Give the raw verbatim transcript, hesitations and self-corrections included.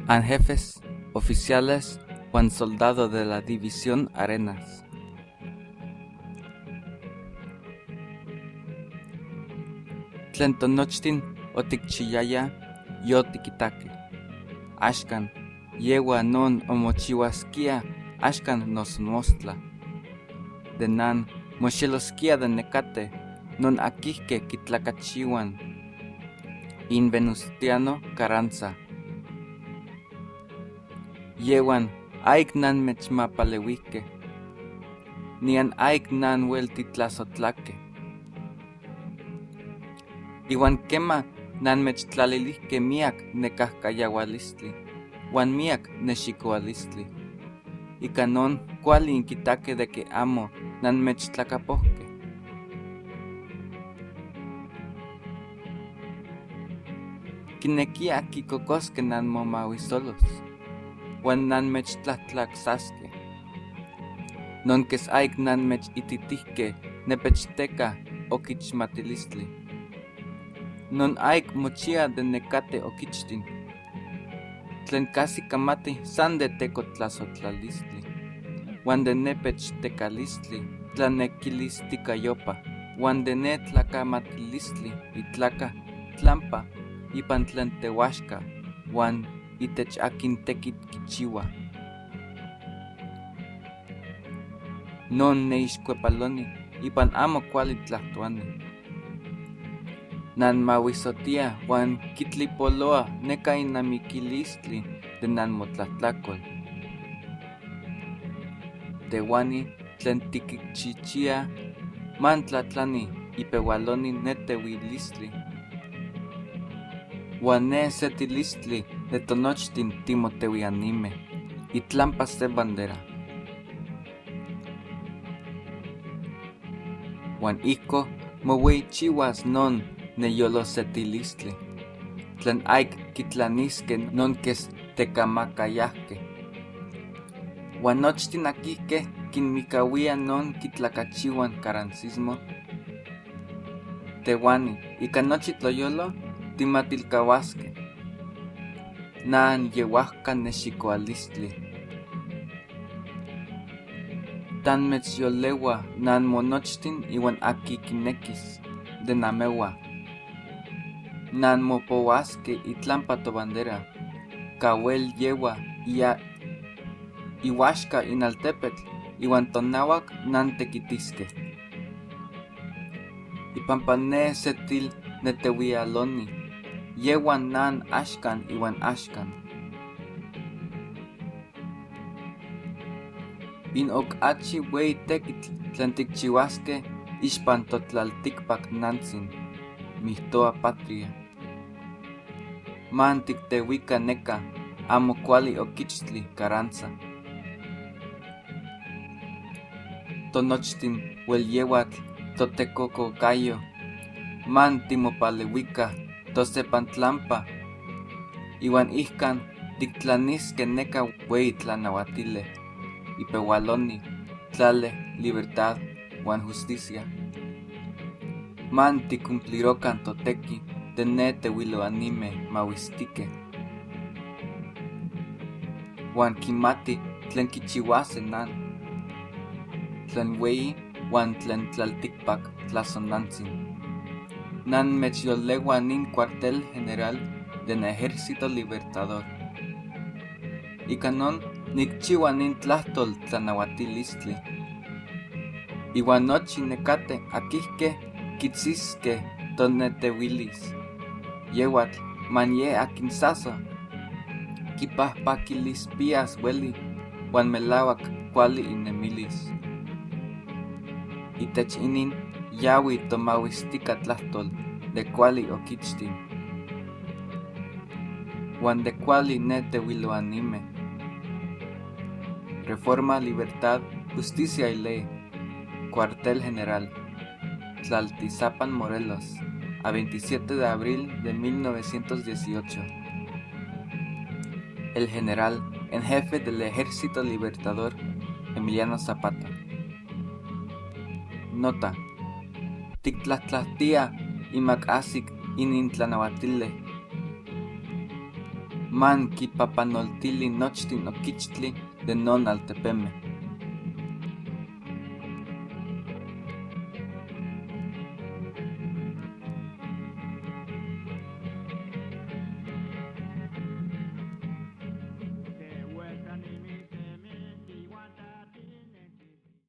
An jefes, oficiales, wan soldado de la División Arenas. Tlen tonochtin otikchiayayaj, yotikitakej. Axkan, yewal non omochiuaskia axkan nosmostla. De nan moxeloskia de nekatej non akijkej kitlakachiuan. In Venustiano Carranza. Yewan, aik nanmechmapaleuijkej. Nian aik nan wel titlasotlakej. Iwan kemaj nanmechtlalilijkej miak nekajkayaualistli, wan miak nexikoualistli. Ika non kuali inkitakej de ke amo nanmechtlakapojkej. Kinekia kikokoskej nanmomauisolos, wan nanmechtlatlaksaskej. Non kes aik nanmechititijkej nepechteka okichmatilistli. Non aik mochia de nekatej okichtin. Tlen kasi kamati san de tekotlasotlalistli. Wan de nepechtekalistli, tlanekilistika yopa. Wan de netlakamatilistli, itlaka, tlampa, ipan tlen tewaxka, wan itech akin tekitl kichiua. Non neixkuepaloni, ipan amo kuali tlajtoani. Nanmauisotia wan kitlipoloa neka innamikilistli de nanmotlajtlakol. Tewani tlen tikichichia, mantlatlani ipewaloni netewilistli. Wan nesetilistli de tonochtin timotewianime, itlampa se bandera. Wan ijko moweyichiwas non neyolosetilistli. Tlen aik kitlaniskej non kes tekamakayajkej. Wan nochtin akijkej kinmikawia non kitlakachiuan karancismo. Tewani, ika nochi toyolo, timatilkauaskej. Nan yewajka nexikoualistli. Tanmechyolewa nanmonochtin iwan aki kinekis de namewa. Nanmopouaskej itlampa tobandera, kawel yewa ia iwaxka inaltepetl iwan tonawak nantekitiskej. Ipampa nesetil netewialoni, yewan nan axkan iwan axkan. In ok achi weyi tekitl tlen tikchiwaskej ixpan totlaltikpak nantsin, mihtowa patria. Man tiktewika neka amo kuali okichtli Carranza. Tonochtin wel yewatl totekokokayo, man timopalewika tosepantlampa, iwan ijkan tiktlaniskej neka weyi tlanawatile, ipewaloni, tlale, libertad, wan justicia. Man tikumplirokan toteki de netewiloanime mauistikej. Wan kinmati tlen kichiwaskej nan, tlen weyi wan tlen tlaltikpak tlasonantsin. Nanmechyolewa nin cuartel general den Ejército Libertador. Ika non nikchiwa nin tlajtol tlanawatilistli. Iwan nochi nekatej akijkej kitsiskej tonetewilis. Yewatl man yej akin sasa kipahpakilispeas weli wan melawak kuali inemilis. Itech inin yawi tomauistika tlajtol de kuali okichtin wan de kuali netewiloanime. Reforma, libertad, justicia y ley. Cuartel General, Tlaltizapan, Morelos, a veintisiete de abril de mil novecientos dieciocho. El general en jefe del Ejército Libertador, Emiliano Zapata. Nota. Tiktlajtlajtia imak asik inin tlanawatile. ma nkipapanoltili nochtin okichtli de non altepeme.